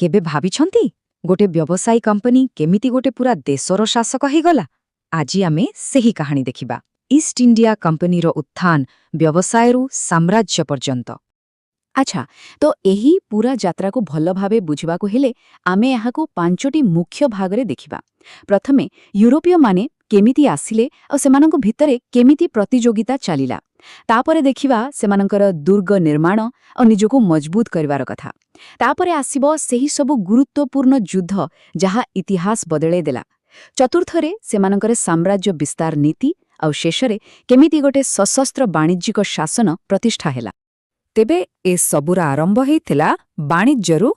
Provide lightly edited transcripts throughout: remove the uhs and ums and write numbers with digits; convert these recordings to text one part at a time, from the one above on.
କେବେ ଭାବିଛନ୍ତି ଗୋଟେ ବ୍ୟବସାୟୀ କମ୍ପାନୀ କେମିତି ଗୋଟେ ପୁରା ଦେଶର ଶାସକ ହେଇଗଲା? ଆଜି ଆମେ ସେହି କାହାଣୀ ଦେଖିବା, ଇଷ୍ଟ ଇଣ୍ଡିଆ କମ୍ପାନୀର ଉତ୍ଥାନ, ବ୍ୟବସାୟରୁ ସାମ୍ରାଜ୍ୟ ପର୍ଯ୍ୟନ୍ତ। ଆଚ୍ଛା, ତ ଏହି ପୁରା ଯାତ୍ରାକୁ ଭଲ ଭାବେ ବୁଝିବାକୁ ହେଲେ ଆମେ ଏହାକୁ ପାଞ୍ଚଟି ମୁଖ୍ୟ ଭାଗରେ ଦେଖିବା। ପ୍ରଥମେ, ୟୁରୋପୀୟମାନେ କେମିତି ଆସିଲେ ଆଉ ସେମାନଙ୍କ ଭିତରେ କେମିତି ପ୍ରତିଯୋଗିତା ଚାଲିଲା। ତାପରେ ଦେଖିବା ସେମାନଙ୍କର ଦୁର୍ଗ ନିର୍ମାଣ ଆଉ ନିଜକୁ ମଜବୁତ କରିବାର କଥା। ତାପରେ ଆସିବ ସେହି ସବୁ ଗୁରୁତ୍ୱପୂର୍ଣ୍ଣ ଯୁଦ୍ଧ ଯାହା ଇତିହାସ ବଦଳେଇ ଦେଲା। ଚତୁର୍ଥରେ ସେମାନଙ୍କର ସାମ୍ରାଜ୍ୟ ବିସ୍ତାର ନୀତି ଆଉ ଶେଷରେ କେମିତି ଗୋଟେ ସଶସ୍ତ୍ର ବାଣିଜ୍ୟିକ ଶାସନ ପ୍ରତିଷ୍ଠା ହେଲା। ତେବେ ଏସବୁର ଆରମ୍ଭ ହେଇଥିଲା ବାଣିଜ୍ୟରୁ।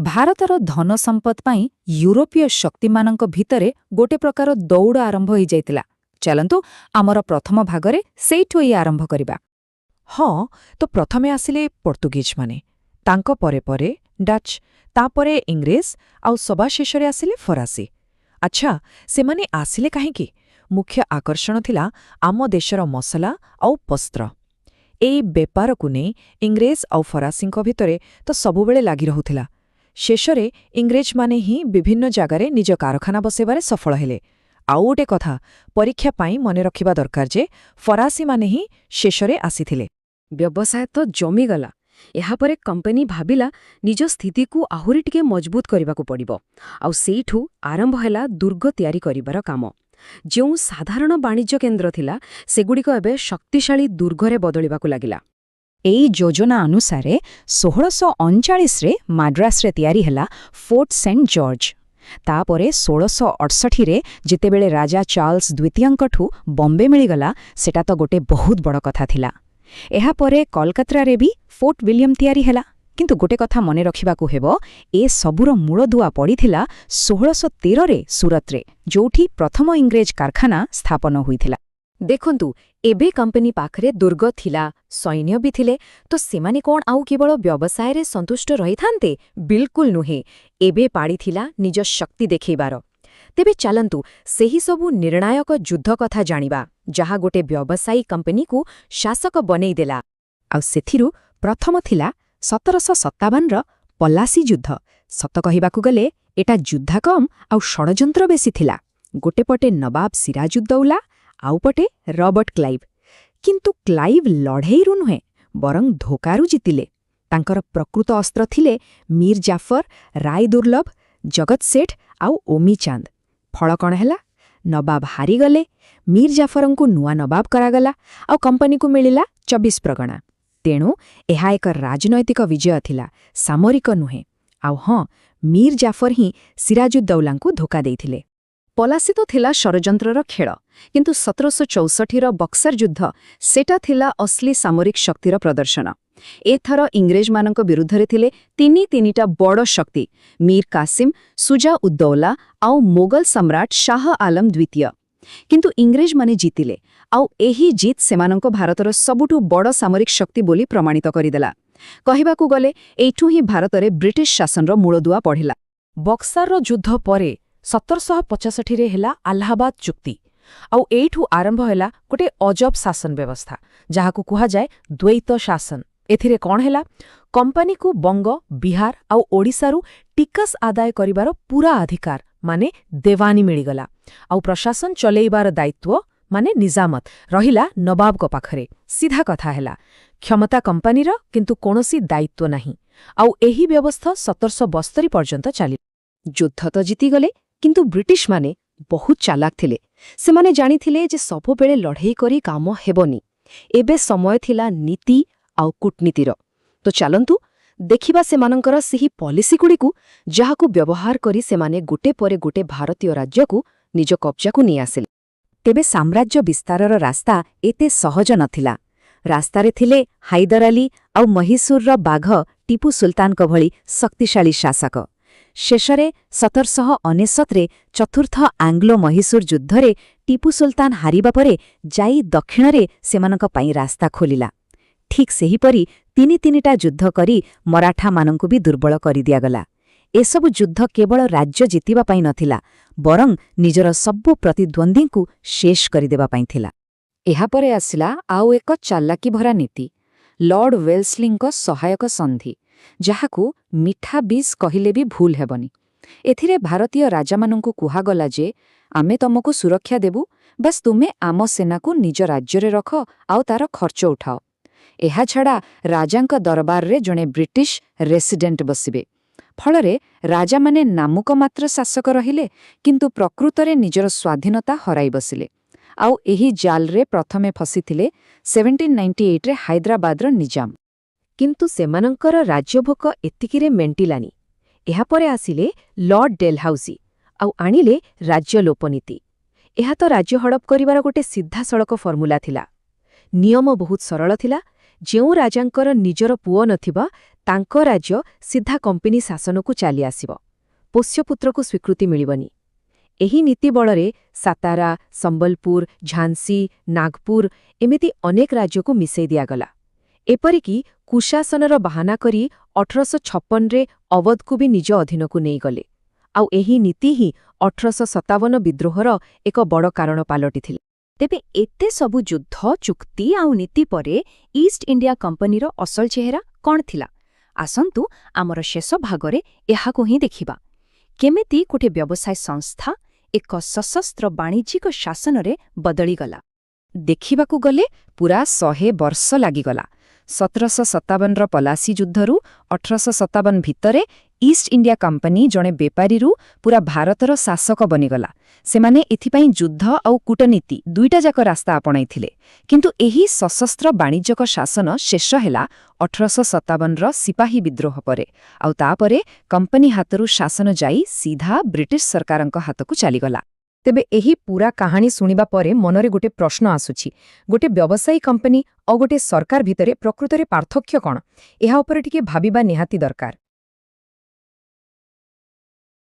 ଭାରତର ଧନ ସମ୍ପଦ ପାଇଁ ୟୁରୋପୀୟ ଶକ୍ତିମାନଙ୍କ ଭିତରେ ଗୋଟେ ପ୍ରକାର ଦୌଡ଼ ଆରମ୍ଭ ହେଇଯାଇଥିଲା। ଚାଲନ୍ତୁ, ଆମର ପ୍ରଥମ ଭାଗରେ ସେଇଠୁ ହିଁ ଆରମ୍ଭ କରିବା। ହଁ, ତ ପ୍ରଥମେ ଆସିଲେ ପର୍ତ୍ତୁଗୀଜମାନେ, ତାଙ୍କ ପରେ ପରେ ଡଚ୍, ତାପରେ ଇଂରେଜ ଆଉ ସବା ଶେଷରେ ଆସିଲେ ଫରାସୀ। ଆଚ୍ଛା, ସେମାନେ ଆସିଲେ କାହିଁକି? ମୁଖ୍ୟ ଆକର୍ଷଣ ଥିଲା ଆମ ଦେଶର ମସଲା ଆଉ ବସ୍ତ୍ର। ଏଇ ବେପାରକୁ ନେଇ ଇଂରେଜ ଆଉ ଫରାସୀଙ୍କ ଭିତରେ ତ ସବୁବେଳେ ଲାଗି ରହୁଥିଲା। ଶେଷରେ ଇଂରେଜମାନେ ହିଁ ବିଭିନ୍ନ ଜାଗାରେ ନିଜ କାରଖାନା ବସେଇବାରେ ସଫଳ ହେଲେ। ଆଉ ଗୋଟେ କଥା ପରୀକ୍ଷା ପାଇଁ ମନେ ରଖିବା ଦରକାର ଯେ ଫରାସୀମାନେ ହିଁ ଶେଷରେ ଆସିଥିଲେ। ବ୍ୟବସାୟ ତ ଜମିଗଲା। ଏହାପରେ କମ୍ପାନୀ ଭାବିଲା, ନିଜ ସ୍ଥିତିକୁ ଆହୁରି ଟିକେ ମଜବୁତ କରିବାକୁ ପଡ଼ିବ। ଆଉ ସେଇଠୁ ଆରମ୍ଭ ହେଲା ଦୁର୍ଗ ତିଆରି କରିବାର କାମ। ଯେଉଁ ସାଧାରଣ ବାଣିଜ୍ୟ କେନ୍ଦ୍ର ଥିଲା, ସେଗୁଡ଼ିକ ଏବେ ଶକ୍ତିଶାଳୀ ଦୁର୍ଗରେ ବଦଳିବାକୁ ଲାଗିଲା। ଏଇ ଯୋଜନା ଅନୁସାରେ 1639ରେ ମାଡ୍ରାସରେ ତିଆରି ହେଲା ଫୋର୍ଟ ସେଣ୍ଟ ଜର୍ଜ। ତାପରେ 1668ରେ ଯେତେବେଳେ ରାଜା ଚାର୍ଲସ ଦ୍ୱିତୀୟଙ୍କଠୁ ବମ୍ବେ ମିଳିଗଲା, ସେଟା ତ ଗୋଟେ ବହୁତ ବଡ଼ କଥା ଥିଲା। ଏହାପରେ କଲକାତାରେ ବି ଫୋର୍ଟ ୱିଲିୟମ ତିଆରି ହେଲା। କିନ୍ତୁ ଗୋଟେ କଥା ମନେ ରଖିବାକୁ ହେବ, ଏ ସବୁର ମୂଳଦୁଆ ପଡ଼ିଥିଲା 1613ରେ ସୁରତରେ, ଯୋଉଠି ପ୍ରଥମ ଇଂରେଜ କାରଖାନା ସ୍ଥାପନ ହୋଇଥିଲା। ଦେଖନ୍ତୁ, ଏବେ କମ୍ପାନୀ ପାଖରେ ଦୁର୍ଗ ଥିଲା, ସୈନ୍ୟ ବି ଥିଲେ। ତ ସେମାନେ କ'ଣ ଆଉ କେବଳ ବ୍ୟବସାୟରେ ସନ୍ତୁଷ୍ଟ ରହିଥାନ୍ତେ? ବିଲକୁଲ ନୁହେଁ। ଏବେ ପାଳି ଥିଲା ନିଜ ଶକ୍ତି ଦେଖେଇବାର। ତେବେ ଚାଲନ୍ତୁ, ସେହି ସବୁ ନିର୍ଣ୍ଣାୟକ ଯୁଦ୍ଧ କଥା ଜାଣିବା, ଯାହା ଗୋଟେ ବ୍ୟବସାୟୀ କମ୍ପାନୀକୁ ଶାସକ ବନେଇଦେଲା। ଆଉ ସେଥିରୁ ପ୍ରଥମ ଥିଲା 1757ର ପଲାସୀ ଯୁଦ୍ଧ। ସତ କହିବାକୁ ଗଲେ ଏଟା ଯୁଦ୍ଧ କମ୍ ଆଉ ଷଡ଼ଯନ୍ତ୍ର ବେଶୀ ଥିଲା। ଗୋଟେ ପଟେ ନବାବ ସିରାଜୁଦ୍ଦୌଲା, ଆଉ ପଟେ ରବର୍ଟ କ୍ଲାଇଭ୍। କିନ୍ତୁ କ୍ଲାଇଭ୍ ଲଢ଼େଇରୁ ନୁହେଁ, ବରଂ ଧୋକାରୁ ଜିତିଲେ। ତାଙ୍କର ପ୍ରକୃତ ଅସ୍ତ୍ର ଥିଲେ ମୀର ଜାଫର, ରାୟ ଦୁର୍ଲଭ, ଜଗତ ସେଠ ଆଉ ଓମି ଚାନ୍ଦ। ଫଳ କ'ଣ ହେଲା? ନବାବ ହାରିଗଲେ, ମୀର ଜାଫରଙ୍କୁ ନୂଆ ନବାବ କରାଗଲା ଆଉ କମ୍ପାନୀକୁ ମିଳିଲା 24 ପ୍ରଗଣା। ତେଣୁ ଏହା ଏକ ରାଜନୈତିକ ବିଜୟ ଥିଲା, ସାମରିକ ନୁହେଁ। ଆଉ ହଁ, ମୀର ଜାଫର ହିଁ ସିରାଜୁଦ୍ଦୌଲାଙ୍କୁ ଧୋକା ଦେଇଥିଲେ। ପଲାସୀ ତ ଥିଲା ଷଡ଼ଯନ୍ତ୍ରର ଖେଳ, କିନ୍ତୁ 1764ର ବକ୍ସର ଯୁଦ୍ଧ, ସେଟା ଥିଲା ଅସଲି ସାମରିକ ଶକ୍ତିର ପ୍ରଦର୍ଶନ। ଏଥର ଇଂରେଜମାନଙ୍କ ବିରୁଦ୍ଧରେ ଥିଲେ ତିନି ତିନିଟା ବଡ଼ ଶକ୍ତି, ମୀର କାସିମ, ସୁଜା ଉଦ୍ଦୌଲା ଆଉ ମୋଗଲ ସମ୍ରାଟ ଶାହ ଆଲମ ଦ୍ୱିତୀୟ। କିନ୍ତୁ ଇଂରେଜମାନେ ଜିତିଲେ ଆଉ ଏହି ଜିତ୍ ସେମାନଙ୍କ ଭାରତର ସବୁଠୁ ବଡ଼ ସାମରିକ ଶକ୍ତି ବୋଲି ପ୍ରମାଣିତ କରିଦେଲା। କହିବାକୁ ଗଲେ ଏଇଠୁ ହିଁ ଭାରତରେ ବ୍ରିଟିଶ ଶାସନର ମୂଳଦୁଆ ପଡ଼ିଲା। ବକ୍ସାରର ଯୁଦ୍ଧ ପରେ 1765ରେ ହେଲା ଆହ୍ଲାବାଦ ଚୁକ୍ତି। ଆଉ ଏଇଠୁ ଆରମ୍ଭ ହେଲା ଗୋଟେ ଅଜବ ଶାସନ ବ୍ୟବସ୍ଥା, ଯାହାକୁ କୁହାଯାଏ ଦ୍ୱୈତ ଶାସନ। ଏଥିରେ କ'ଣ ହେଲା? କମ୍ପାନୀକୁ ବଙ୍ଗ, ବିହାର ଆଉ ଓଡ଼ିଶାରୁ ଟିକସ ଆଦାୟ କରିବାର ପୁରା ଅଧିକାର, ମାନେ ଦେୱାନୀ ମିଳିଗଲା। ଆଉ ପ୍ରଶାସନ ଚଲେଇବାର ଦାୟିତ୍ୱ, ମାନେ ନିଜାମତ, ରହିଲା ନବାବଙ୍କ ପାଖରେ। ସିଧା କଥା ହେଲା, କ୍ଷମତା କମ୍ପାନୀର, କିନ୍ତୁ କୌଣସି ଦାୟିତ୍ୱ ନାହିଁ। ଆଉ ଏହି ବ୍ୟବସ୍ଥା 1772 ପର୍ଯ୍ୟନ୍ତ ଚାଲିଲା। ଯୁଦ୍ଧ ତ ଜିତିଗଲେ, କିନ୍ତୁ ବ୍ରିଟିଶମାନେ ବହୁତ ଚାଲାକ ଥିଲେ। ସେମାନେ ଜାଣିଥିଲେ ଯେ ସବୁବେଳେ ଲଢ଼େଇ କରି କାମ ହେବନି। ଏବେ ସମୟ ଥିଲା ନୀତି ଆଉ କୂଟନୀତିର। ତ ଚାଲନ୍ତୁ ଦେଖିବା ସେମାନଙ୍କର ସେହି ପଲିସିଗୁଡ଼ିକୁ, ଯାହାକୁ ବ୍ୟବହାର କରି ସେମାନେ ଗୋଟେ ପରେ ଗୋଟେ ଭାରତୀୟ ରାଜ୍ୟକୁ ନିଜ କବ୍ଜାକୁ ନେଇଆସିଲେ। ତେବେ ସାମ୍ରାଜ୍ୟ ବିସ୍ତାରର ରାସ୍ତା ଏତେ ସହଜ ନଥିଲା। ରାସ୍ତାରେ ଥିଲେ ହାଇଦର ଅଲି ଆଉ ମହୀଶୂରର ବାଘ ଟିପୁ ସୁଲତାନଙ୍କ ଭଳି ଶକ୍ତିଶାଳୀ ଶାସକ। ଶେଷରେ 1799ରେ ଚତୁର୍ଥ ଆଙ୍ଗ୍ଲୋ ମହୀଶୂର ଯୁଦ୍ଧରେ ଟିପୁ ସୁଲତାନ ହାରିବା ପରେ ଯାଇ ଦକ୍ଷିଣରେ ସେମାନଙ୍କ ପାଇଁ ରାସ୍ତା ଖୋଲିଲା। ଠିକ୍ ସେହିପରି ତିନି ତିନିଟା ଯୁଦ୍ଧ କରି ମରାଠାମାନଙ୍କୁ ବି ଦୁର୍ବଳ କରିଦିଆଗଲା। ଏସବୁ ଯୁଦ୍ଧ କେବଳ ରାଜ୍ୟ ଜିତିବା ପାଇଁ ନଥିଲା, ବରଂ ନିଜର ସବୁ ପ୍ରତିଦ୍ୱନ୍ଦ୍ୱୀଙ୍କୁ ଶେଷ କରିଦେବା ପାଇଁ ଥିଲା। ଏହାପରେ ଆସିଲା ଆଉ ଏକ ଚାଲାକି ଭରା ନୀତି, ଲର୍ଡ ୱେଲ୍ସଲିଙ୍କ ସହାୟକ ସନ୍ଧି। ଯାହାକୁ ମିଠା ବିଷ କହିଲେ ବି ଭୁଲ ହେବନି। ଏଥିରେ ଭାରତୀୟ ରାଜାମାନଙ୍କୁ କୁହାଗଲା ଯେ ଆମେ ତମକୁ ସୁରକ୍ଷା ଦେବୁ, ବାସ୍ ତୁମେ ଆମ ସେନାକୁ ନିଜ ରାଜ୍ୟରେ ରଖ ଆଉ ତାର ଖର୍ଚ୍ଚ ଉଠାଅ। ଏହାଛଡ଼ା ରାଜାଙ୍କ ଦରବାରରେ ଜଣେ ବ୍ରିଟିଶ ରେସିଡେଣ୍ଟ ବସିବେ। ଫଳରେ ରାଜାମାନେ ନାମକୁ ମାତ୍ର ଶାସକ ରହିଲେ, କିନ୍ତୁ ପ୍ରକୃତରେ ନିଜର ସ୍ୱାଧୀନତା ହରାଇ ବସିଲେ। ଆଉ ଏହି ଜାଲରେ ପ୍ରଥମେ ଫସିଥିଲେ 1798ରେ ହାଇଦ୍ରାବାଦର ନିଜାମ। କିନ୍ତୁ ସେମାନଙ୍କର ରାଜ୍ୟଭୋକ ଏତିକିରେ ମେଣ୍ଟିଲାନି। ଏହାପରେ ଆସିଲେ ଲର୍ଡ ଡେଲହାଉସି ଆଉ ଆଣିଲେ ରାଜ୍ୟ ଲୋପନୀତି। ଏହା ତ ରାଜ୍ୟ ହଡ଼ପ କରିବାର ଗୋଟେ ସିଧାସଳଖ ଫର୍ମୁଲା ଥିଲା। ନିୟମ ବହୁତ ସରଳ ଥିଲା। ଯେଉଁ ରାଜାଙ୍କର ନିଜର ପୁଅ ନଥିବ, ତାଙ୍କ ରାଜ୍ୟ ସିଧା କମ୍ପାନୀ ଶାସନକୁ ଚାଲିଆସିବ। ପୋଷ୍ୟପୁତ୍ରକୁ ସ୍ୱୀକୃତି ମିଳିବନି। ଏହି ନୀତି ବଳରେ ସାତାରା, ସମ୍ବଲପୁର, ଝାନ୍ସୀ, ନାଗପୁର ଏମିତି ଅନେକ ରାଜ୍ୟକୁ ମିଶେଇ ଦିଆଗଲା। ଏପରିକି କୁଶାସନର ବାହାନା କରି 1856ରେ ଅବଧକୁ ବି ନିଜ ଅଧୀନକୁ ନେଇଗଲେ। ଆଉ ଏହି ନୀତି ହିଁ 1857 ବିଦ୍ରୋହର ଏକ ବଡ଼ କାରଣ ପାଲଟିଥିଲା। ତେବେ ଏତେ ସବୁ ଯୁଦ୍ଧ, ଚୁକ୍ତି ଆଉ ନୀତି ପରେ ଇଷ୍ଟ ଇଣ୍ଡିଆ କମ୍ପାନୀର ଅସଲ ଚେହେରା କ'ଣ ଥିଲା? ଆସନ୍ତୁ, ଆମର ଶେଷ ଭାଗରେ ଏହାକୁ ହିଁ ଦେଖିବା। କେମିତି ଗୋଟିଏ ବ୍ୟବସାୟ ସଂସ୍ଥା ଏକ ସଶସ୍ତ୍ର ବାଣିଜ୍ୟିକ ଶାସନରେ ବଦଳିଗଲା। ଦେଖିବାକୁ ଗଲେ ପୂରା 100 ବର୍ଷ ଲାଗିଗଲା। 1757ର ପଲାସୀ ଯୁଦ୍ଧରୁ 1857 ଭିତରେ ଇଷ୍ଟ ଇଣ୍ଡିଆ କମ୍ପାନୀ ଜଣେ ବେପାରୀରୁ ପୂରା ଭାରତର ଶାସକ ବନିଗଲା। ସେମାନେ ଏଥିପାଇଁ ଯୁଦ୍ଧ ଆଉ କୂଟନୀତି ଦୁଇଟା ଯାକ ରାସ୍ତା ଆପଣାଇଥିଲେ। କିନ୍ତୁ ଏହି ସଶସ୍ତ୍ର ବାଣିଜ୍ୟିକ ଶାସନ ଶେଷ ହେଲା 1857ର ସିପାହୀ ବିଦ୍ରୋହ ପରେ। ଆଉ ତାପରେ କମ୍ପାନୀ ହାତରୁ ଶାସନ ଯାଇ ସିଧା ବ୍ରିଟିଶ ସରକାରଙ୍କ ହାତକୁ ଚାଲିଗଲା। ତେବେ ଏହି ପୂରା କାହାଣୀ ଶୁଣିବା ପରେ ମନରେ ଗୋଟେ ପ୍ରଶ୍ନ ଆସୁଛି। ଗୋଟେ ବ୍ୟବସାୟୀ କମ୍ପାନୀ ଆଉ ଗୋଟେ ସରକାର ଭିତରେ ପ୍ରକୃତରେ ପାର୍ଥକ୍ୟ କ'ଣ? ଏହା ଉପରେ ଟିକେ ଭାବିବା ନିହାତି ଦରକାର।